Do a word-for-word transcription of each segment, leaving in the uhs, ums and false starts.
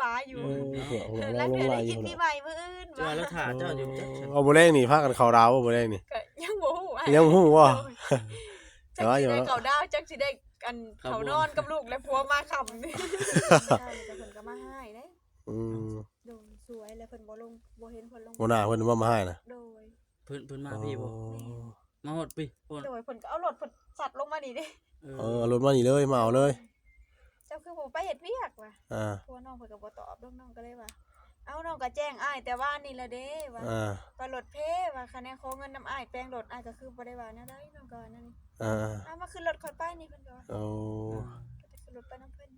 ปาอยู่ เออ หัว หัวเราะลงไหลอยู่ เออ แล้วเธอได้กินปีใหม่มื้ออื่น จะว่าแล้วถ่าเจ้าอยู่ เออ เอาบ่แลงนี่ พากันเข้าดาวบ่ บ่แลงนี่ ก็ยังบ่ฮู้อ้าย ยังบ่ฮู้บ่ โดย แต่ว่าอยู่ จักสิได้เข้าดาว จักสิได้อัน เข้านอนกับลูกและผัวมาค่ำนี่ ใช่ แต่เพิ่นก็มาหาเด้ อืม โดย สวย แล้วเพิ่นบ่ลง บ่เห็นเพิ่นลง หัวหน้าเพิ่นว่ามาหานะ โดย เพิ่น เพิ่นมาพี่บ่ อ๋อ มาฮอดพี่ โดย เพิ่นก็เอารถเพิ่นสัดลงมานี่เด้ เออ เออ เอารถมานี่เลย มาเอาเลย เจ้าคือบ่ไปเฮ็ดเวียกวะ อ่า ผัวน้องเพิ่นก็บ่ตอบดอก น้องก็เลยว่า เอ้า น้องก็แจ้งอ้ายแต่ว่านี่ละเด้ว่า อ่า ว่ารถเพว่า คะแนนขอเงินนำอ้ายแปลงรถ อ้ายก็คือบ่ได้ว่าแนวใด น้องก็ว่าแนวนี้ อ่า เอามาขึ้นรถค่อยไปนี่ เพิ่นก็ว่า โอ้ ก็จะขึ้นรถไปนำเพิ่น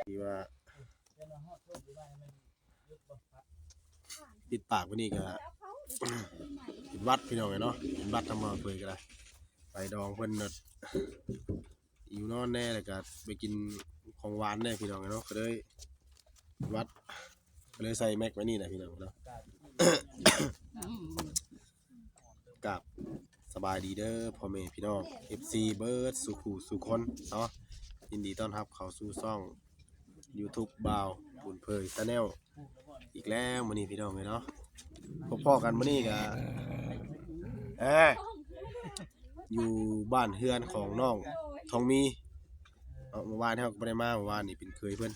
ที่ว่า ติดปากไปนี่ก็ เป็นหวัดพี่น้องเอ้ยเนาะ เป็นหวัดทำมาเผยก็ได้ ไปดองเพิ่นน่ะ หิวนอนแน่ แล้วก็ไปกินของหวานแน่พี่น้องเอ้ยเนาะ ก็เลยหวัด ก็เลยใส่แม็กไว้นี่แหละพี่น้องเนาะ กราบสบายดีเด้อพ่อแม่พี่น้อง เอฟซี เบิดสู่ผู้สู่คนเนาะ ยินดีต้อนรับเข้าสู่ช่อง YouTube บ่าวบุญเผย Channel อีกแล้วมื้อนี้พี่น้องเอ้ยเนาะ พบพ้อกันมื้อนี้ก็ เอ้ย อยู่บ้านเฮือนของน้องทองมี เนาะ เมื่อวานเฮาก็บ่ได้มา เมื่อวานนี่เป็นเขยเพิ่น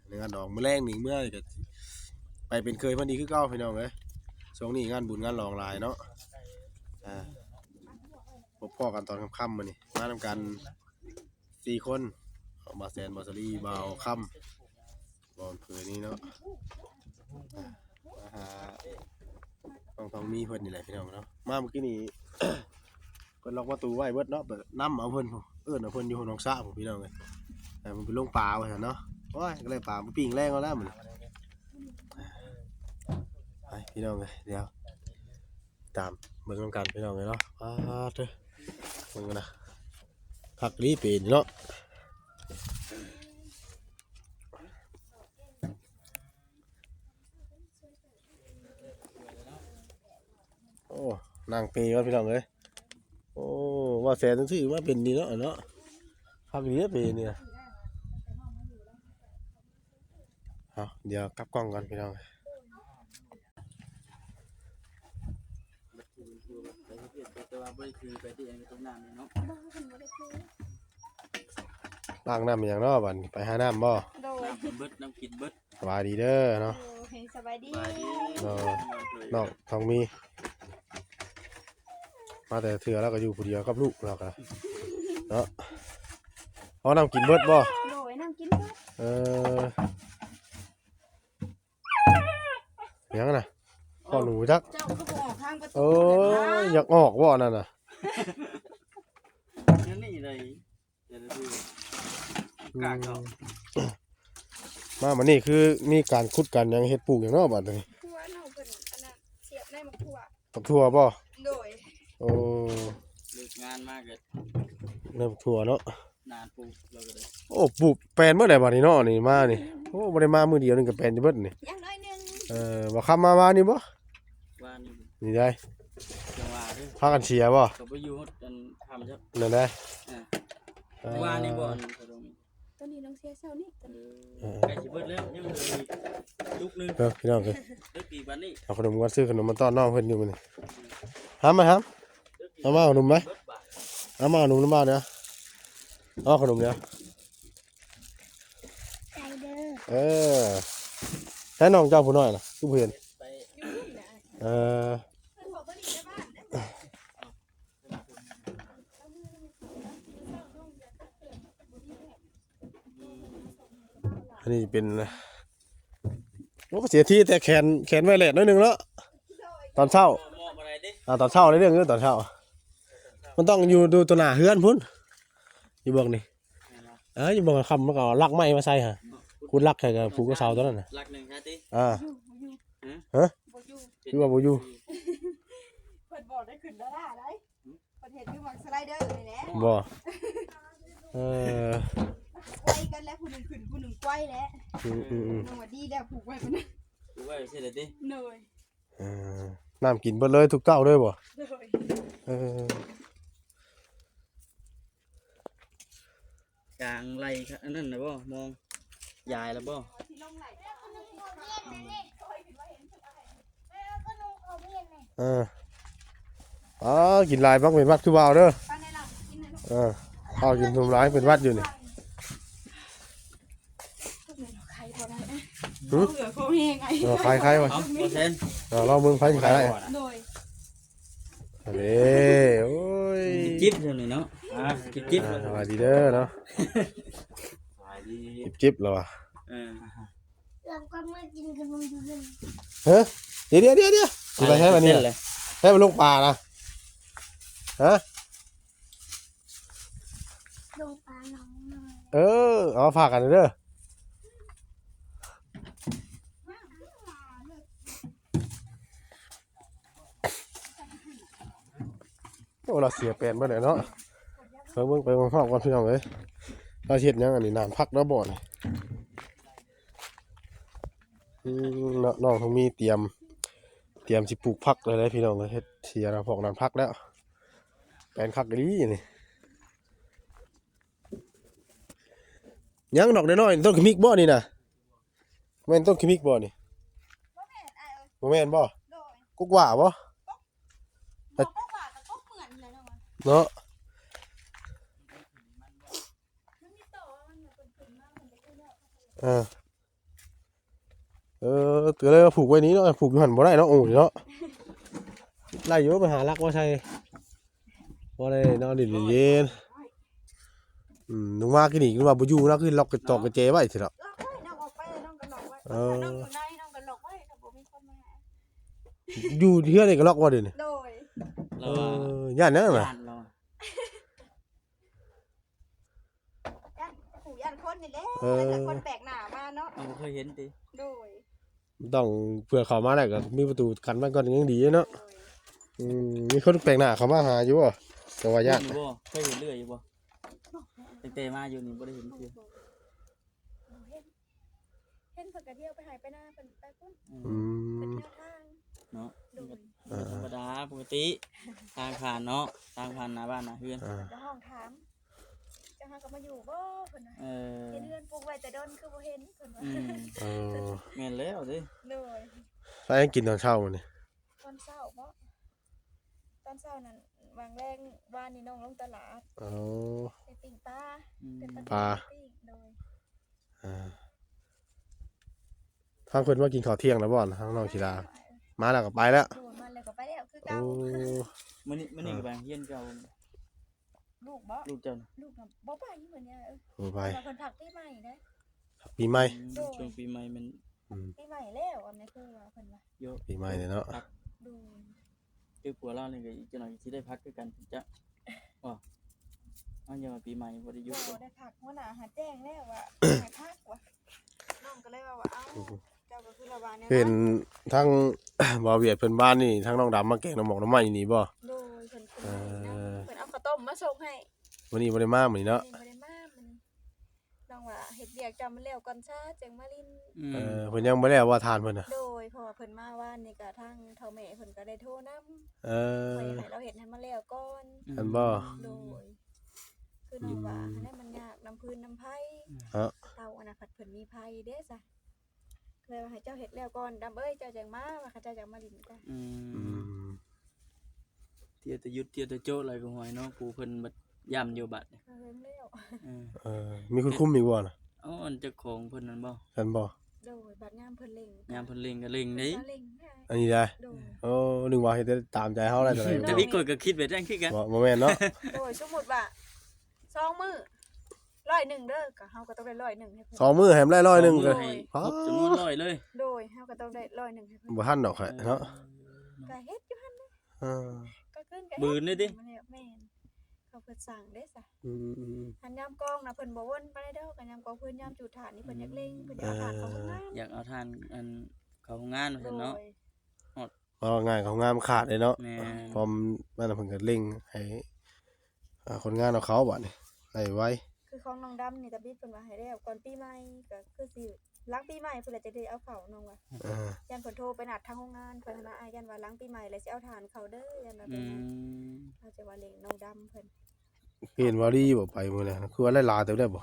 ในงานดอง มื้อแลงนี่เมื่อก็ไปเป็นเขยเพิ่นอีกคือเก่าพี่น้องเอ้ย ช่วงนี้งานบุญงานหลองหลายเนาะ อ่า พบพ้อกันตอนค่ำๆมื้อนี้ มานำกันสี่คน บ่าวแสน บ่าวสาลี บ่าวคำ บ่าวเผยนี่เนาะ มาหาน้องทองมีเพิ่นนี่แหละพี่น้องเนาะ มาเมื่อกี้นี่ เพิ่นล็อกประตูไว้เบิดเนาะ ไปนำเอาเพิ่น เอิ้นเอาเพิ่นอยู่หนองสระพุ้นพี่น้องเอ้ย เออ มันไปลงปลาว่าซั่นเนาะ โอ้ย ก็เลยปลามาปิ้งแลงเอาแล้วมื้อนี้ ไปพี่น้องเอ้ย เดี๋ยว ตามเบิ่งนำกันพี่น้องเอ้ยเนาะ ป๊าดเด้อ เบิ่งกันนะ คักอีหลีเปนี่เนาะ โอ้ นั่งเปวะพี่น้องเอ้ย โอ้ ว่าแสนซื้อมาเป็นดีเนาะ เนาะ คักอีหลีเปนี่นะ เอา เดี๋ยวกลับกล้องก่อนพี่น้อง แต่ว่าบ่ได้ถือไปที่อันตรงน้ำนี่เนาะ ล้างน้ำอีหยังเนาะบัดนี้ ไปหาน้ำบ่ โดย น้ำกินเบิด น้ำกินเบิด สบายดีเด้อเนาะ โอ้ย สบายดี สบายดี เนาะ น้องทองมี มาแต่เทื่อแล้วก็อยู่ผู้เดียวกับลูกเราก็ เนาะ เอาน้ำกินเบิดบ่ โดย น้ำกินเบิด เออ หยังน่ะ พ่อหนูจัก เจ้าคือบ่ออกทางประตู โอ้ย อยากออกบ่นั่นน่ะ นั่นนี่เลย เดี๋ยวดู อืม กากเอา มามื้อนี้คือมีการขุดกันหยังเฮ็ดปลูกหยังเนาะบัดนี้ คือว่าน้องเพิ่นอันนั้นเสียบในหมากถั่ว บักถั่วบ่ โดย โอ้ เลิกงานมาก็ ในบักถั่วเนาะ นานปลูกเราก็ได้ โอ้ ปลูกแปลนเมื่อใดบัดนี้เนาะ นี่มานี่ โอ้ บ่ได้มามื้อเดียวนึงก็แปลนอยู่เบิดนี่ อย่างน้อยหนึ่ง เออ บ่คำมาว่านี่บ่ ว่านี่ นี่ได้ จังหวะเด้อ พากันเสียบ่ ก็ไปอยู่อันทำจ้ะ นั่นได้ อ่า เออ ว่านี่บ่อันนี้ก็ตรงนี้ ตัวนี้น้องเสียเช้านี่ ตัวนี้ เออ ใกล้สิเบิดแล้ว ยังเหลืออีกลูกหนึ่ง เออ พี่น้องเอ้ย เลิกอีกวันนี้ เอาขนมก่อน ซื้อขนมมาต้อนน้องเพิ่นอยู่มื้อนี้ หามมา หาม เอามาขนมไหม เบิดบาท เอามาขนมน้ำบ้านเนี่ย เอาขนมเนี่ย ใจเด้อ เออ ใช้น้องเจ้าผู้น้อยน่ะ คือบ่เห็น ไป เออ อันนี้เป็น โอ้ เสียทีแต่แขน แขนไวแลสหน่อยหนึ่งเนาะ ตอนเช้า เหมาะบ่ได้เด้ อ่า ตอนเช้าได้เรื่องอยู่ตอนเช้า มันต้องอยู่ดูตัวหน้าเฮือนพุ้น อยู่เบิ่งนี่ เออ อยู่เบิ่งคำมันก็เอาลักไม้มาใส่ฮะ ขุดลักใส่กับผูกกับเสาตัวนั้นน่ะ ลักหนึ่งฮะติ อ่า ฮะ ฮะ บ่อยู่ คือว่าบ่อยู่ เพิ่นบอกได้ขึ้นดาราได้ เพิ่นเฮ็ดคือหมากสไลเดอร์นี่แหละ บ่ เออ ไกวกันแล้ว ผู้หนึ่งขึ้น ผู้หนึ่งไกวแล้ว อืม อืม อืม น้องว่าดีแล้ว ผูกไว้ปานนั้น ผูกไว้เสร็จแล้วติ โดย เออ น้ำกินเบิดเลยทุกเต้าเลยบ่ โดย เออ กลางไร่ครับ อันนั้นนะบ่ มอง ยายแล้วบ่ เออ อ๋อ กินหลายบักเป็นหวัดคือบ่าวเด้อ เออ เอากินนมหลายเป็นหวัดอยู่นี่ หือ เหลือพวกนี้ไง เออ ขาย ขายว่ะ เอาเปอร์เซ็นต์ เออ ลองเบิ่งไผสิขายได้ โดย เด้ โอ้ย จิบๆ เท่านี้เนาะ อ่า จิบๆ อ่า สบายดีเด้อเนาะ สบายดี จิบๆ แล้วว่ะ เออ เราก็มากินขนมอยู่เลย ฮะ เดี๋ยวๆๆๆ อะไรให้มันเนี่ย เส้นเลย ให้มันลงปลานะ ฮะ ลงปลาน้องหน่อย เออ เอามาฝากกันเด้อ โอ้ เราเสียแปลนไปเลยเนาะ ไปเบิ่ง ไปเบิ่งฮอดก่อนพี่น้องเอ้ย เราเฮ็ดหยังอันนี้ น้ำผักแล้วบ่นี่ อืม เนาะ น้องต้องมีเตรียม เตรียมสิปลูกผักเลยเด้อพี่น้องเอ้ย เฮ็ดเสียน้ำพอกน้ำผักแล้ว แปลนคักอีหลีนี่ ยังดอกน้อยๆ ต้นขมิกบ่นี่นะ แม่นต้นขมิกบ่นี่ บ่แม่นอ้ายเอ้ย บ่แม่นบ่ โดย กุ๊กหว่าบ่ บ่ กุ๊กหว่ากับกุ๊กเหมือนเลยนะวะ เนาะ มันมีต่อมันเนี่ย เพิ่นขึ้นมาเพิ่นก็ขึ้นแล้ว เออ เออ ก็เลยมาผูกไว้นี้เนาะ ผูกอยู่หั่นบ่ได้เนาะ โอ้ยเนาะ ไล่อยู่ ไปหาลักมาใส่ บ่ได้นอนดินเย็น อืม นึกว่ากินอีก นึกว่าบ่อยู่นะ คือล็อกกระจอกกระแจไว้สิเนาะ ล็อกไว้ น้องออกไป น้องก็ล็อกไว้ เออ น้องอยู่ใน น้องก็ล็อกไว้ ถ้าบ่มีคนมาหา อยู่เฮือนนี่ก็ล็อกบ่เดี๋ยวนี้ โดย เออ ย่านหยังน่ะ ย่านเรา ย่านผู้ย่านคนนี่แหละ เออ แต่คนแปลกหน้ามาเนาะ เราบ่เคยเห็นติ โดย ต้อง เผื่อเขามาแล้วก็มีประตูกันไว้ก่อนยังดีเนาะ โดย อืม มีคนแปลกหน้าเข้ามาหาอยู่บ่ แต่ว่าย่าน เห็นอยู่บ่ เคยเห็นเรื่อยอยู่บ่ ตั้งแต่มาอยู่นี่บ่ได้เห็นเทื่อ บ่เห็น เห็นเพิ่นก็เที่ยวไปไฮ่ไปนา เพิ่นไปพุ้น อืม อืม เพิ่นเที่ยวทาง เนาะ โดย อ่า ธรรมดาปกติ ทางผ่านเนาะ ทางผ่านหน้าบ้านหน้าเฮือน อ่า เพิ่นก็ห้องถาม เจ้าหาก็มาอยู่บ่ เพิ่นว่า เออ เห็นเฮือนปลูกไว้แต่ดนคือบ่เห็น เพิ่นว่า อืม เออ แม่นแล้วเด้ โดย แล้วยังกินตอนเช้ามื้อนี้ ตอนเช้าบ่ ตอนเช้านั้น วางแรงวานนี้น้องลงตลาด อ๋อ ไปปิ้งปลา อืม เป็นปลา ปลา ปิ้ง โดย อ่า ทางเพิ่นมากินข้าวเที่ยงแล้วบ่ ทางน้องศิลา มาแล้วก็ไปแล้ว โดย มาแล้วก็ไปแล้วคือเก่า โอ้ มื้อนี้ มื้อนี้ก็ไปโรงเรียนเก่า ลูกบ่ ลูกเจ้าน่ะ ลูกน่ะบ่ไปมื้อนี้ เออ บ่ไป เพิ่นพักปีใหม่เด้ พักปีใหม่ อืม โดย ช่วงปีใหม่มัน อืม ปีใหม่แล้ว อันนี้คือว่าเพิ่นว่า โย ปีใหม่เลยเนาะ พัก โดย คือผัวเรานี่ก็อีกจักหน่อยสิได้พักคือกันจ้ะ อ๋อ อันยังว่าปีใหม่บ่ได้หยุด บ่ได้พัก หัวหน้าหาแจ้งแล้วว่าให้พักว่ะ น้องก็เลยว่า ว่า เอ้า เจ้าก็คือระบาดเนี่ยนะ เห็นทั้ง บ่าวเวียดเพิ่นบ้านนี่ ทั้งน้องดำมาแกงหน่อหมอกหน่อไม้อยู่นี่บ่ โดย เพิ่นขึ้นมาให้นำ เออ เพิ่นเอาข้าวต้มมาส่งให้ มื้อนี้บ่ได้มามื้อนี้เนาะ มื้อนี้บ่ได้มามื้อนี้ น้องว่าเฮ็ดเวียกเจ้ามันแล้วก่อนซะ จั่งมาลิน อืม เออ เพิ่นยังบ่แล้วว่าทานเพิ่นน่ะ โดย เพราะว่าเพิ่นมาวานนี่ก็ทางเฒ่าแม่เพิ่นก็ได้โทรนำ เออ ข้อยให้เราเฮ็ดให้มันแล้วก่อน อืม อันบ่ โดย คือน้องว่า อืม อันนั้นมันยากนำพื้นนำไผ ฮะ เฒ่าอันน่ะผัดเพิ่นมีไผเด้ซะ เลยว่าให้เจ้าเฮ็ดแล้วก่อน ดำเอ้ย เจ้าจั่งมา ว่าเขาเจ้าจั่งมาลินจ้ะ อืม อืม เที่ยวแต่หยุด เที่ยวแต่โจ๊ะ อะไรก็ห่วยเนาะ ผู้เพิ่นบัดย่ำอยู่บัด เฮิงแล้ว เออ เออ มีคนคุมอีกบ่น่ะ เอ้า อันเจ้าของเพิ่นนั่นบ่ ซั่นบ่ โดย บัดยามเพิ่นเร่ง ยามเพิ่นเร่งก็เร่งเด้ เพิ่นก็เร่งให้ อันนี้ได้ โดย โอ้ นึกว่าเฮ็ดได้ตามใจเฮาได้ตลอด แต่อีกคนก็คิดแบบนั้นคือกัน บ่ บ่แม่นเนาะ โดย สมมุติว่า สองมื้อ ร้อยหนึ่งเด้อ ก็เฮาก็ต้องได้ร้อยหนึ่งให้เพิ่น สองมื้อแถมได้ร้อยหนึ่ง สองมื้อ ก็ ให้ครบจำนวนร้อยเลย โดย เฮาก็ต้องได้ร้อยหนึ่งให้เพิ่น บ่ทันดอกข่อยเนาะ เออ ก็เฮ็ดอยู่หั่นนะ เออ ก็ขึ้นก็เฮ็ด บืนนี่ติ มันเนี่ยแม่น เขาเพิ่นสั่งเด้ซะ อืม หันยามกองนะเพิ่นบ่วนปานใดดอก ก็ยามกองเพิ่นยามจุดถ่านนี่เพิ่นอยากเร่ง เพิ่นอยากเอาถ่านเข้าโรงงาน เออ อยากเอาถ่านอันเข้าโรงงานว่าซั่นเนาะ โดย ฮอด เว้าง่ายเขางามขาดเลยเนาะ แม่น พร้อมนั่นน่ะเพิ่นก็เร่งให้ อ่า คนงานเอาเขาบัดนี้ ได้ไว คือของน้องดำนี่ตาบิดเพิ่นว่าให้แล้วก่อนปีใหม่ ก็คือสิ หลังปีใหม่พุ้นแหละจะได้เอาเข้าน้องว่า อ่า ย่านเพิ่นโทรไปนัดทางโรงงานเพิ่นหั้นนะ อ้ายย่านว่าหลังปีใหม่แล้วสิเอาถ่านเข้าเด้อย่านว่า อื เพิ่นว่าม เอาจะว่าเลี้ยงน้องดำเพิ่น เห็นว่าดีบ่ไปมื้อนั้น คือว่าหลายๆเติบได้บ่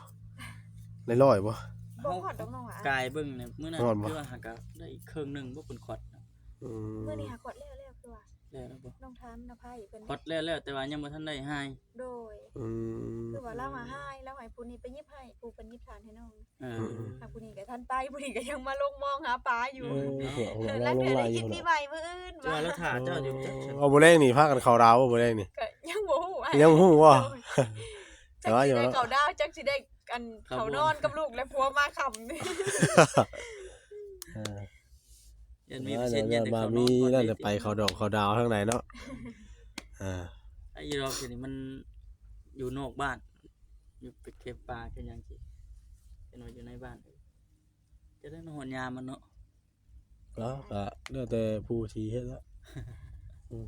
หลายร้อยบ่ บ่ฮอดดอกน้องว่า กายเบิ่งเนี่ยมื้อนั้น ฮอดบ่ คือว่าหากะได้อีกเครื่องหนึ่งบ่เพิ่นขอดนะ อืม มื้อนี้หาขอดแล้วแล้วคือว่า แล้วแล้วบ่ น้องถามนภัยเพิ่น ขอดแล้วแล้ว แต่ว่ายังบ่ทันได้หาย โดย อืม คือว่าลาวหาหาย ลาวให้ผู้นี้ไปหยิบให้ ผู้เพิ่นหยิบถ่านให้น้อง เออ อืม หาผู้นี้ก็ทันไป ผู้นี้ก็ยังมาลงมองหาปลาอยู่ เออ หัว หัว แล้ว ลาวลง เดี๋ยวได้ ลายอยู่ กิน เนาะ ปีใหม่มื้ออื่น จะว่า ว่า แล้วถ่าเจ้าอยู่จัก เออ เอาบ่แลงนี่พากันเข้าดาวบ่ บ่แลงนี่ ก็ยังบ่ฮู้อ้าย ยังบ่ฮู้บ่ โดย แต่ว่าอยู่ จักสิได้ เนาะ เข้าดาว จักสิได้อัน เข้า เข้านอนกับลูกและผัวมาค่ำนี่ เออ ยันมีเปอร์เซ็นต์ ยันได้ ว่า เข้านอน มี ก่อน นั่น ได้ จะไปเข้าดอกเข้าดาวทางไหนเนาะ อ่า ไอ้ดอกนี่มันอยู่นอกบ้าน อยู่ไปเก็บปลากันยังสิ เป็นว่าอยู่ในบ้าน จะได้มาหอนยามมันเนาะ แล้วก็แล้วแต่ผู้ที่เฮ็ดละ อืม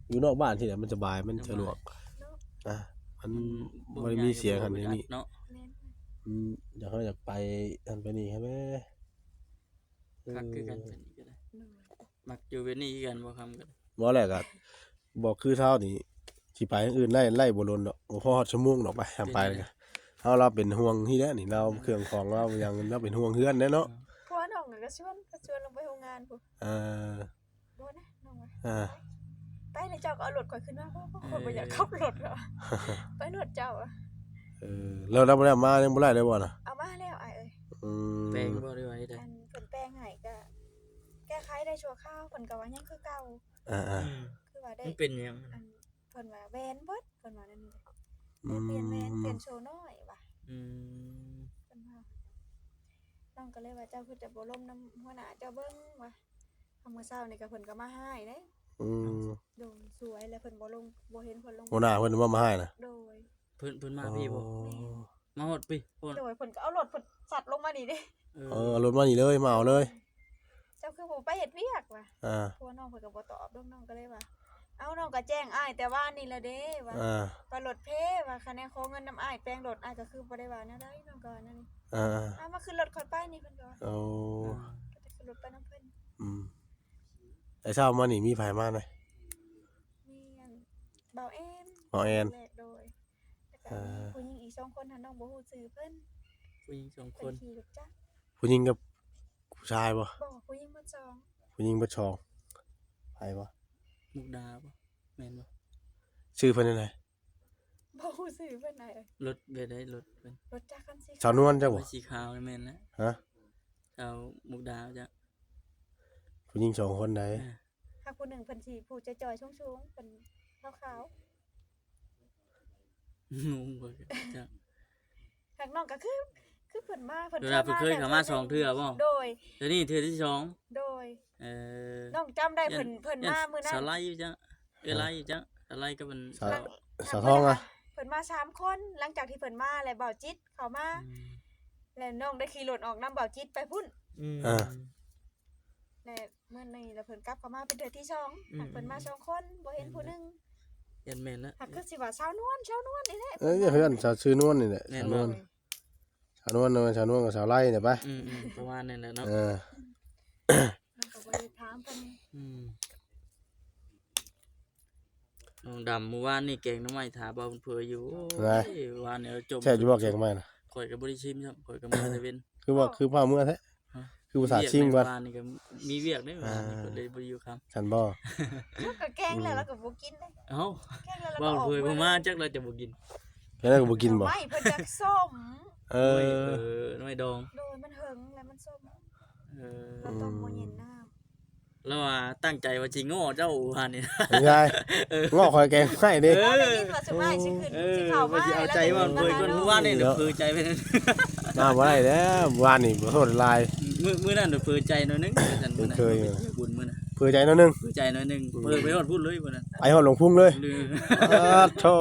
อยู่นอกบ้านที่ไหนมันสบาย มันสะดวก เนาะ อ่ะ มัน มัน บ่ได้มีเสียง บ่ หัน บ่ นี่ เนาะ แม่น อืม อยากให้อยากไปหันไปนี่ใช่ไหม คักคือกัน เออ เป็นอีกก็ได้ โดย มักอยู่แบบนี้คือกันบ่คำกัน บ่แหละก็ บ่คือเช้านี่ สิไปทางอื่นไล่ ไล่บ่ลนดอก บ่พอฮอดชั่วโมงดอกไป ทางไป เป็นไง นี่ก็ เฮา เราเป็นห่วงที่แหละนี่ เรา เออ เครื่องของเรายัง เราเป็นห่วงเฮือนแน่เนาะ เออ ผัวน้องก็ชวน ก็ชวนลงไปโรงงานพุ้น เออ บ่นะน้องว่า อ่า ไป ไปเลยเจ้าก็เอารถข่อยขึ้นมา เพราะว่าข่อยบ่อยากขับรถหรอก เออ ไปรถเจ้าอะ เออ แล้ว แล้วบ่ได้มา ยังบ่ได้เลยบ่น่ะ เอามาแล้วอ้ายเอ้ย อืม แปลงบ่หรือว่าจั่งใด อันเพิ่นแปลงให้ก็แก้ไขได้ชั่วคราว เพิ่นก็ว่ายังคือเก่า อ่าๆ อืม คือว่าได้ มันเป็นหยัง อันเพิ่นว่าแหวนเบิด เพิ่นว่านั่นนี่ อืม ได้เปลี่ยนแหวน เปลี่ยนโชว์น้อยว่ะ อืม เพิ่นว่า น้องก็เลยว่าเจ้าคือจะบ่ลมนำหัวหน้าเจ้าเบิ่งว่ะ เอามื้อเช้านี่ก็เพิ่นก็มาหายเด้ อืม โดยสวยแล้วเพิ่นบ่ลง บ่เห็นเพิ่นลง หัวหน้าเพิ่นว่ามาหายน่ะ โดย เพิ่น เพิ่นมาพี้บ่ อ๋อ แม่น มาฮอดพี้ เพิ่น โดยเพิ่นก็เอารถเพิ่นสัดลงมานี่เด้ เออ เออ เอารถมานี่เลย มาเอาเลย เจ้าคือบ่ไปเฮ็ดเวียกว่ะ อ่า ผัวน้องเพิ่นก็บ่ตอบดอก น้องก็เลยว่า เอ้า น้องก็แจ้งอ้ายแต่วานนี่แหละเด้ว่า อ่า ว่ารถเพว่า คะแนนขอเงินนำอ้ายแปลงรถ อ้ายก็คือบ่ได้ว่าแนวใด น้องก็ว่าแนวนี้ อ่า เอามาขึ้นรถข่อยไปนี่ เพิ่นก็ว่า โอ้ อ่า ก็จะขึ้นรถไปนำเพิ่น อืม แต่เช้ามานี่มีไผมานะ มีอันบ่าวแอน บ่าวแอน แรกโดย แล้วก็ อ่า มีผู้หญิงอีกสองคนหั้นน้องบ่ฮู้ชื่อเพิ่น ผู้หญิงสองคน เพิ่นขี่รถจักร ผู้หญิงกับผู้ชายบ่ บ่ ผู้หญิงเบิดสอง ผู้หญิงเบิดสอง ไผบ่ มุกดาบ่ แม่นบ่ ชื่อเพิ่นจั่งใด บ่ฮู้ชื่อเพิ่นอ้ายเอ้ย รถแบบใดรถเพิ่น รถจักรคันสีขาว สาวนวลจักบ่ รถสีขาวนี่แม่นแล้ว ฮะ สาวมุกดาจัก ผู้หญิงสองคนใด อ่า หากผู้หนึ่งเพิ่นสิผู้จ่อยๆ สูงๆ เพิ่นขาวๆ งงเบิดจัก หากน้องก็คือ คือเพิ่นมา เพิ่น เวลาเพิ่นเคยเข้ามา เพิ่นเคยเข้ามาสองเทื่อบ่ โดย เทื่อนี้เทื่อที่สอง โดย เออ น้องจำได้ ย่าน เพิ่น เพิ่น ย่าน มามื้อนั้น สาวไลอยู่จัก เอื้อยไลอยู่จัก สาวไลก็เป็น สาว สาวทองอะ เพิ่นมาสามคน หลังจากที่เพิ่นมาแล้วบ่าวจิตเข้ามา อืม แล้วน้องได้ขี่รถออกนำบ่าวจิตไปพุ้น อืม อ่า และมื้อนี้แล้วเพิ่นกลับเข้ามาเป็นเทื่อที่สอง อืม หากเพิ่นมาสองคน บ่เห็นผู้หนึ่ง ยันแม่นละ หากคือสิว่าสาวนวล สาวนวลนี่แหละ เอ้ย เพื่อนสาวชื่อนวลนี่แหละ แม่น สาวนวล บ่ สาวนวล สาวนวลกับสาวไลเนี่ยไป อืมๆ ประมาณนั้นแหละเนาะ เออ มันก็บ่ได้ถามเพิ่น อืม น้องดำ มื้อวานนี่แกงหน่อไม้ถาบ่าวเพิ่นเผยอยู่ ไง โอ้ย วานเนี่ยจม แซ่บอยู่บ่แกงหน่อไม้น่ะ ข่อยก็บ่ได้ชิมซ้ำ ข่อยก็มาแต่เว้น คือว่า คือพาเมื่อแท้ ฮะ คือภาษาชิมก่อน เวียกในวานนี่ก็มีเวียกเด้ อ่า วานนี่ก็เลยบ่ได้อยู่ค่ำ ฉันบ่ ก็แกงแล้ว อืม เราก็บ่กินเด้ เอ้า แกงแล้วเราก็ออก บ่าวเผยบ่มา จักเราจะบ่กิน แล้วก็บ่กินบ่ ไม่ เพิ่นอยากส้ม เออ โอ้ย เออ หน่อไม้ดอง โดยมันเหิงแล้วมันส้ม เออ เราต้องบ่เย็นน้ำ แล้วว่าตั้งใจว่าสิง้อเจ้าว่านี่ ไม่ใช่ เออ ง้อข่อยแกงไส้ดิ เออ ได้ยินว่าสุดท้ายสิขึ้น เออ สิเข้ามา ว่าสิเอาใจว่าเผยก่อน แล้ว เมื่อวานนี่เดี๋ยวเผยใจไปนั่น มาบ่ได้แล้ว เมื่อวานนี่ขอโทษหลาย มื้อ มื้อนั้นเดี๋ยวเผยใจหน่อยนึง มื้อนั้น เผย มื้อนั้นไปเที่ยวบุญมื้อนั้น เผยใจหน่อยนึง เผยใจหน่อยนึง อืม เผยไปฮอดพุ้นเลยมื้อนั้น ไปฮอดหลวงพุ้นเลย ลืม อ้าโธ่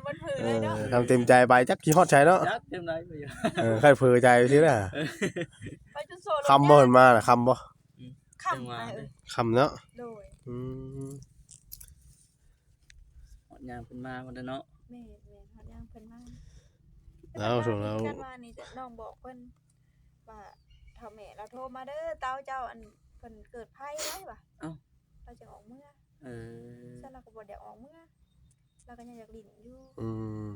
มันเผยเลยเนาะ เออ ทำเต็มใจไป จักสิฮอดไสเนาะ จักเต็มใจไปอยู่ เออ ใครเผยใจสิล่ะ เออ ไปจนโซน ค่ำบ่เพิ่นมาน่ะ ค่ำบ่ อืม ค่ำ จังหวะ ไปเอ้ย ค่ำเนาะ โดย อืม ฮอดยามเพิ่นมาพุ่นน่ะเนาะ แม่นๆ ฮอดยามเพิ่นมา แล้วช่วงแล้ว กันว่านี่จะน้องบอกเพิ่นว่า ถ เขาแม่เราโทรมาเด้อ เต้าเจ้าอันเพิ่นเกิดไผไว้ว่ะ เอ้า เราจะออกเมือ เออ ซะเราก็บ่ได้ออกเมือ เราก็ยังอยากหลิ้นอยู่ อืม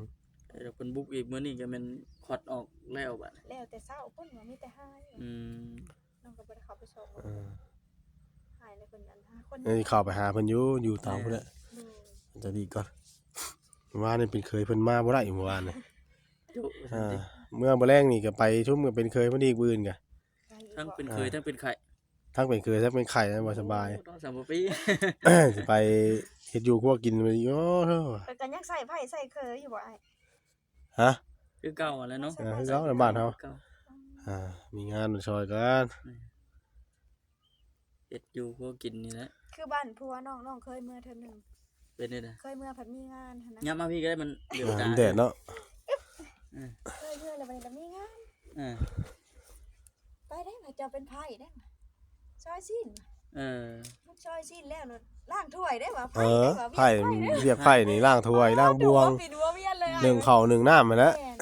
เดี๋ยวเพิ่นบุกอีก มื้อนี้ก็แม่นคลอดออกแล้วบัด แล้วแต่เช้าเพิ่นว่ามีแต่หาย อืม น้องก็บ่ได้เข้าไปส่อง เออ หายแล้วเพิ่นอันหาคน เอ้ย เข้าไปหาเพิ่นอยู่ อยู่ตามเพิ่นแหละ โดย จะดีก่อน ว่านี่เป็นเคยเพิ่นมาบ่ได้เมื่อวานนี่ จุ อ่า เมื่อบ่แลงนี่ก็ไปชุมกับเป็นเคยเพิ่นอีก มื้ออื่นก็ ทั้งเป็นเคย อ่า ทั้งเป็นไข้ ทั้งเป็นเคยทั้งเป็นไข้นะ บ่สบาย โอ้ ต้องสามปี สิไปเฮ็ดอยู่ครัวกินไปอีก โอ้โธ่ แต่ก็ยังใส่ไผใส่เคยอยู่บ่อ้าย ฮะ คือเก่าหั้นแหละเนาะ เออ คือเก่าในบ้านเฮา คือเก่า อ่า มีงานมาช่วยกัน อืม เฮ็ดอยู่ครัวกินนี่แหละ คือบ้านผัวน้อง น้องเคยเมือเทื่อหนึ่ง เป็นจั่งใด เคยเมือผัดมีงานหั้นนะ ย้ำมาพี่ก็ได้ มันเหลือบ อ่า ตา มันแดดเนาะ เออ เคยเมือแล้วบัดนี้ก็มีงาน เออ ไปได้มาเจ้าเป็นไผได้มา ซอยสิ้น เออ ลูกซอยสิ้นแล้วเนอะ ล้างถ้วยได้มา ไผ เออ ได้มา ไผ เวียกไผได้ เวียกไผนี่ ล้างถ้วย ล้างบ่วง หัวปิดหัวเวียนเลยอะ นึ่งข้าวนึ่งน้ำมาแล้ว แม่น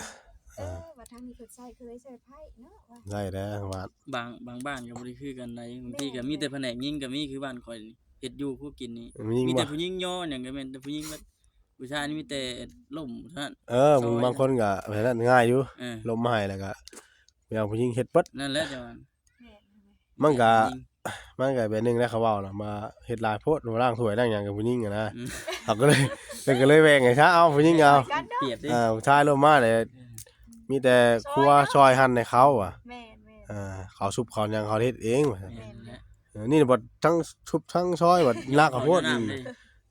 เออ เออ ว่าทางนี้เพิ่นใส่เคยใส่ไผเนาะ ว่า ได้แล้วว่า บาง บางบ้านก็บ่ได้คือกันใด บางทีก็มีแต่แผนกหญิงก็มี คือบ้านข่อยนี่ เฮ็ดอยู่ครัวกินนี่ มีหญิง มีแต่ บ่ ผู้หญิงย่อหยังก็แม่นแต่ผู้หญิงเบิด ผู้ชายนี่มีแต่ล้มเท่านั้น เออ ซอย บางคนก็แบบนั้นง่ายอยู่ เออ ล้มมาให้แล้วก็ไปเอาผู้หญิงเฮ็ดเบิด นั่นแหละจั่งว่า แม่น มันก็ ผู้หญิง มันก็แบบหนึ่งแล้วเขาเว้าล่ะ มาเฮ็ดหลายโพด มาล้างถ้วยล้างหยังกับผู้หญิงอะนะ อืม เขาก็เลย เพิ่นก็เลยแบ่งให้ซะ เอาผู้หญิงเอา กันเนาะ เปรียบเด้ อ่า ผู้ชายล้มมาเลย เออ มีแต่ครัว ซอยหั่นให้เขาอะ แม่นๆ อ่า เขาสุบเขาหยังเขาเฮ็ดเองว่าซั่น แม่นแหละ เออ นี่บัดทั้งสุบทั้งซอยบัดหนักข้าวโพด เอาน้ำเลย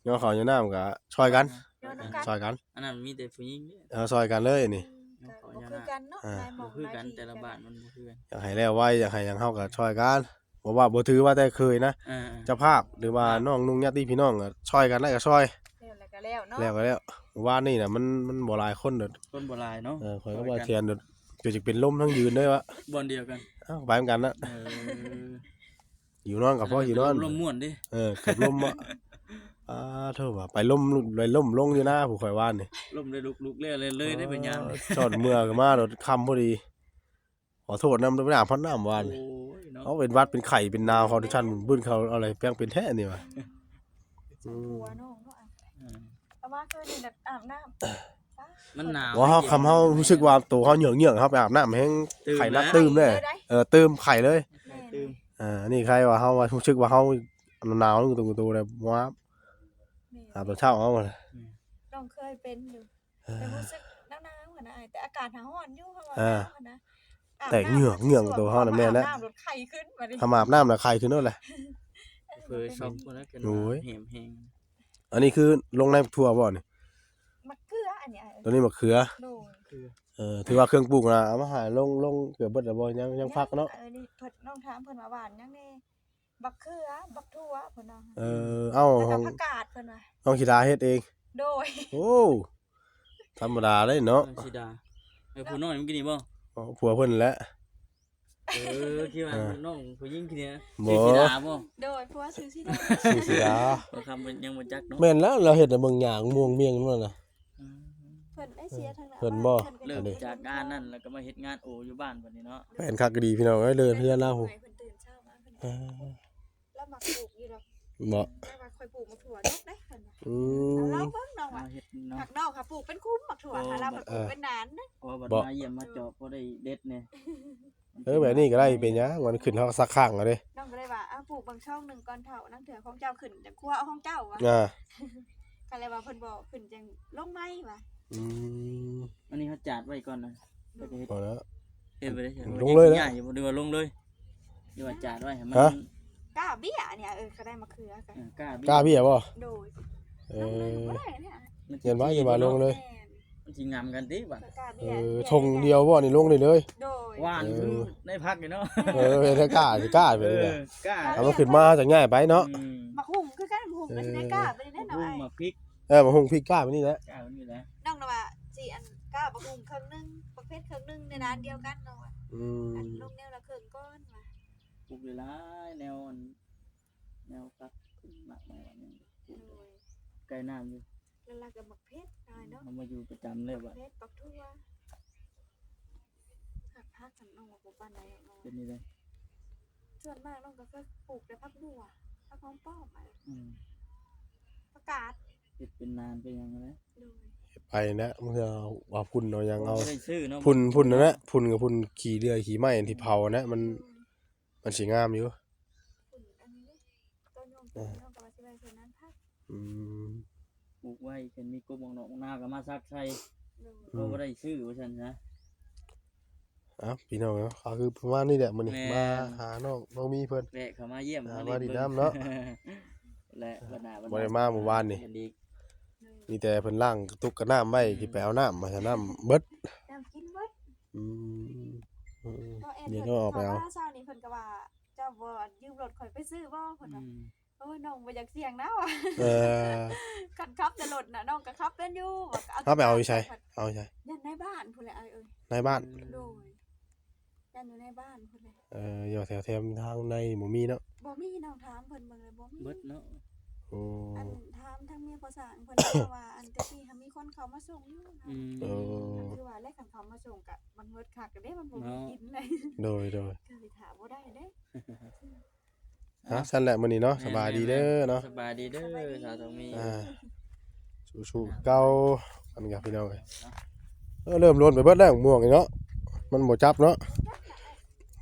ย่อข้าวย่อน้ำก็ซอยกัน ย่อน้ำกัน ซอยกัน อันนั้นมีแต่ผู้หญิงเด้ เออ ซอยกันเลยนี่ อืม ก็บ่คือกันเนาะ อ่า หลายหม่อง บ่คือกัน หลายที่ แต่ละบ้านมันบ่คือกัน อยากให้แล้วไว อยากให้หยังเฮาก็ซอยกัน บ่ว่า บ่ถือว่าแต่เคยนะ เออๆ เจ้าภาพหรือว่า ครับ น้องนุ่งญาติพี่น้องก็ซอยกันได้ก็ซอย แล้วก็แล้วเนาะ แล้วก็แล้ว เมื่อวานนี่น่ะมัน มันบ่หลายคนเด้อ คนบ่หลายเนาะ เออ ข้อยก็ ซอยกัน ว่าเทียนเด้อ เดี๋ยวจะเป็นลมทั้งยืนเด้อวะ บ่อนเดียวกัน เอ้า ไปเหมือนกันนะ เออ อยู่นอนกับพ่ออยู่นอน ลมม่วนเด้ เออ เกือบลมอะ อ่า โทษว่าไปลม ไปลมลงอยู่นะ ผู้ข่อยวานนี่ ลมเลยลุกๆ เลย เลย เลยได้เป็นยาม อ๋อ สอนเมือก็มาโดดค่ำพอดี ขอโทษนำ บ่ได้อาบน้ำวานนี่ โอ้ยเนาะ เขาเป็นหวัดเป็นไข้เป็นหนาว เขาท่านบึ้นเขาอะไรแปลงเป็นแท้นี่วะ อืม หัวน้องเนาะ อ่า แต่ว่าคืนนี้น่ะอาบน้ำ มันหนาว ว่าเขา คำเขารู้สึกว่าตัวเขาเหยื่องๆ เขาไปอาบน้ำแห้ง ตื่ม ไข้นัก แล้ว ตื่มเลย เลยได้ เออ ตื่มไข้เลย แม่น ตื่ม อ่า อันนี้ใครว่าเขาว่ารู้สึกว่าเขาหนาวอยู่ตรงตัวเลยว่า แม่น อาบตอนเช้าเอามา อืม น้องเคยเป็นอยู่ เออ แต่รู้สึกหนาวๆ หั้นนะอ้าย แต่อากาศหาร้อนอยู่ เพราะว่า เออ หนาวหั้นนะ แตกเหงือก อาบน้ำ เหงือกตัวเขาน่ะแม่นแล้ว อาบน้ำรถไข้ขึ้นมาดิ ถ้ามาอาบน้ำแล้วไข้ขึ้นโน่นแหละ เผยช็อกหมดแล้ว โอ้ย แหมแฮง อันนี้คือลงในบักถั่วบ่นี่ มะเขืออันนี้ ตัวนี้มะเขือ โดย เออ ถือว่าเครื่องปลูกนะ เอามาหาลง ลงเกือบเบิดแล้วบ่ ยัง ยังพักเนาะ เออ นี่เพิ่นน้องถามเพิ่นว่าหว่านหยังแน่ บักเขือ บักถั่วเพิ่นว่า เออ เอ้า แล้วก็ ของ ผักกาดเพิ่นว่า น้องธิดาเฮ็ดเอง โดย โอ้ ธรรมดาเลยเนาะ น้องธิดา เออ ผู้น้อยเมื่อกี้นี่บ่ อ๋อ ผัวเพิ่นแหละ เออ คิดว่า เออ น้องผู้หญิงคนนี้ บ่ ชื่อธิดาบ่ โดย ผัวชื่อธิดา ชื่อธิดา บ่คำเพิ่นยังบ่จักเนาะ แม่นแล้ว เราเห็นแต่เบิ่งหยางม่วงเมี่ยงนั่นน่ะ อืม เพิ่นได้เสียทางนั้น เพิ่นบ่ เพิ่นก็ เริ่มจากงานนั่นแล้วก็มาเฮ็ดงานโออยู่บ้านบัดนี้เนาะ แฟนคักก็ดีพี่น้องเอ้ย เดินเฮือนลาว เพิ่นตื่นเช้ามาเพิ่น เออ ลาวมักปลูกอยู่ดอก บ่ แต่ว่าข่อยปลูกหมากถั่วดกเด้เพิ่นว่า อืม ลองเบิ่งน้องว่า มาเฮ็ดเนาะ ผักนอกค่ะปลูกเป็นคุ้มหมากถั่ว โอ้ ค่ะ ลาวผักปลูกเป็นนานเด้ โอ้ บัด บ่ มาเยี่ยมมาเจาะพอได้เด็ดแน่ เออ แบบนี้ก็ได้ เป็นหยัง มันขึ้นเฮาก็ซักข้างเอาเด้ น้องก็เลยว่า อ้าว ปลูกบางช่องหนึ่งก่อนเฒ่า นั่นเถื่อของเจ้าขึ้นจังครัวเอาของเจ้าว่ะ อ่า ก็เลยว่าเพิ่นบอกขึ้นจังลงไม้ว่ะ อืม อันนี้เขาจาดไว้ก่อนนะ แล้วก็เฮ็ด พอแล้ว เฮ็ดไปเลย ลงเลยนะ ง่ายอยู่บ่ หรือว่าลงเลย หรือว่าจาดไว้ให้มัน ฮะ กล้าเบี้ยเนี่ย เออ ก็ได้มะเขือกัน เออ กล้าเบี้ย กล้าเบี้ยบ่ โดย เออ ลงเลยก็ได้เนี่ย มันสิ เขียนไว้อยู่ว่าลงเลย แม่น มันสิงามกันติบัด กล้าเบี้ย เออ เบี้ย ธงเดียวบ่นี่ลงได้เลย โดย หว่าน เออ ในพักนี่เนาะ เออ เป็นกล้า สิกล้าไปเลย เออ กล้า เอามันขึ้นมาจังง่ายไปเนาะ อืม หมากหุ่งคือกัน หมากหุ่งก็สิได้กล้าไปเลยเนาะ หมากหุ่ง อ้าย หมากพริก เออ หมากหุ่งพริกกล้าไปนี่แหละ กล้าไปนี่แหละ น้องน่ะว่าสิอันกล้าหมากหุ่งครึ่งหนึ่ง หมากเผ็ดครึ่งหนึ่งในร้านเดียวกันเนาะ อืม อันลงแนวละครึ่งก่อนว่ะ ปลูกหลายๆ แนวอัน แนวผักหมากไม้อันนี้ โดย ใกล้น้ำอยู่ แล้วเราก็หมากเผ็ดหน่อยเนาะ เอามาอยู่ประจำเลยบัด หมากเผ็ด หมากถั่ว ผัก ผักสันนอกบ่ปานใดเนาะ เป็นนี่เลย ส่วนมากน้องก็คือปลูกแต่ผักบัว ผักหอมป้อมอะ อืม ผักกาด เฮ็ดเป็นนานเป็นหยังนะ โดย ไปนะเมื่อว่าพุ่นเอาหยังเอา บ่ได้ซื้อเนาะ พุ่นพุ่นนั่นนะพุ่นกับพุ่นขี้เลื่อยขี้ไม้ที่เผานะมัน โดย มันสิงามอยู่ ฝุ่นอันนี้เด้ ต้นยงต้นยงก็ว่าสิไว้ส่วนนั้นผัก อืม ปลูกไว้เพิ่นมีกบหมองนอกหมองนาก็มาซักใส่ โดย ก็บ่ได้ซื้อว่าซั่นนะ เอ้าพี่น้องเนาะก็คือประมาณนี้แหละมื้อนี้ แม่น มาหาน้องน้องมีเพิ่น แวะเข้ามาเยี่ยม อ่า มา มา เล่น ดิน เบิ่ง น้ำเนาะ และบรรดาบรรดา บ่ได้มาเมื่อวานนี่ กันอีก โดย มีแต่เพิ่นล้างกระตุกกระน้ำไว้ที่ไปเอาน้ำมาใส่น้ำเบิด น้ำกินเบิด อืมอืม ก็แอน เดี๋ยว เพิ่น ก็ออกไปเอา เขามาเช้านี้เพิ่นก็ว่าเจ้าบ่ยืมรถข่อยไปซื้อบ่เพิ่น อื ว่าม โอ้ยน้องบ่อยากเสี่ยงนะว่ะ เออ คันขับแต่รถน่ะน้องก็ขับเป็นอยู่ว่าก็ เอาไปเอาอยู่ไสเอาอยู่ไส ยันในบ้านพุ่นแหละไอ้เอ้ย ในบ้าน โดยยันอยู่ในบ้านพุ่นแหละ เอออยู่แถวแถวทางในบ่มีเนาะ บ่มีน้องถามเพิ่นเบิ่งเลยบ่มี เบิดเนาะ โอ้ อันถามทางเมียภาษาเพิ่นก็ว่าอันตะกี้หามีคนเขามาส่งอยู่นะ อืม เออ คือว่าแล้วคันเขามาส่งกะมันเมิดคักเด้มันบ่มี เนาะ กินเลย โดยโดย ก็เลยถามบ่ได้เด้ ฮะสั้นแหละมื้อนี้เนาะสบายดีเด้อเนาะ สบายดีเด้อสาวทองมี อ่าสู้ๆเก่าอันนี้ครับพี่น้องเอ้ยเออเริ่มโลนไปเบิดแล้วม่วงนี่เนาะมันบ่จับเนาะ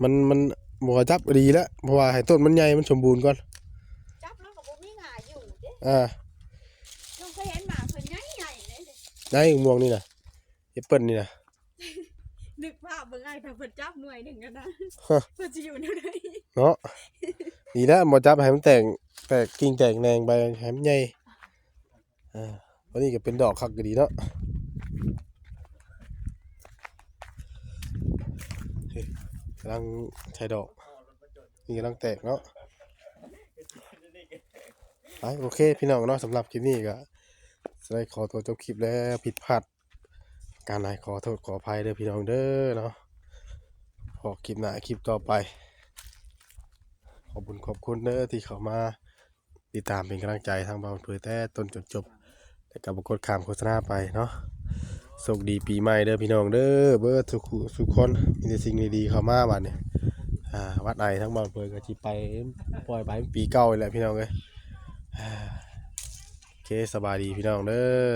มันมันบ่จับดีแล้วเพราะว่าให้ต้นมันใหญ่มันสมบูรณ์ก่อน จับแล้วก็บ่มีหงาอยู่เด้ อ่า น้องเคยเห็นหมาเพิ่นใหญ่ๆเลยเด้ ได้ม่วงนี่นะแอปเปิ้ลนี่นะ นึกภาพเบิ่งไอ้ถ้าเพิ่นจับหน่วยหนึ่งกันนะ ฮะ เพิ่นจะอยู่ในไหน เนาะดีแล้วบ่จับให้มันแตกแตกกิ่งแตกแหนงไปให้มันใหญ่อ่าวันนี้ก็เป็นดอกคักก็ดีเนาะเฮ้ยกำลังใช้ดอก นี่กำลังแตกเนาะไปโอเคพี่น้องเนาะสำหรับคลิปนี้ก็จะได้ขอตัวจบคลิปแล้วผิดพลาดการไหนขอโทษขออภัยเด้อพี่น้องเด้อเนาะพอคลิปหน้าคลิปต่อไป ขอบคุณขอบคุณเด้อที่เข้ามาติดตามเป็นกำลังใจทั้งบ่าวเผยแต่ต้นจนจบ แล้วก็บ่กดข้ามโฆษณาไปเนาะโชคดีปีใหม่เด้อพี่น้องเด้อเบิดทุกคู่ทุกคนมีแต่สิ่งดีๆเข้ามาบัดนี้อ่าวัดไอทั้งบ่าวเผยก็สิไปปล่อยไปปีเก่าอีกแหละพี่น้องเอ้ยอ่าโอเคสบายดีพี่น้องเด้อ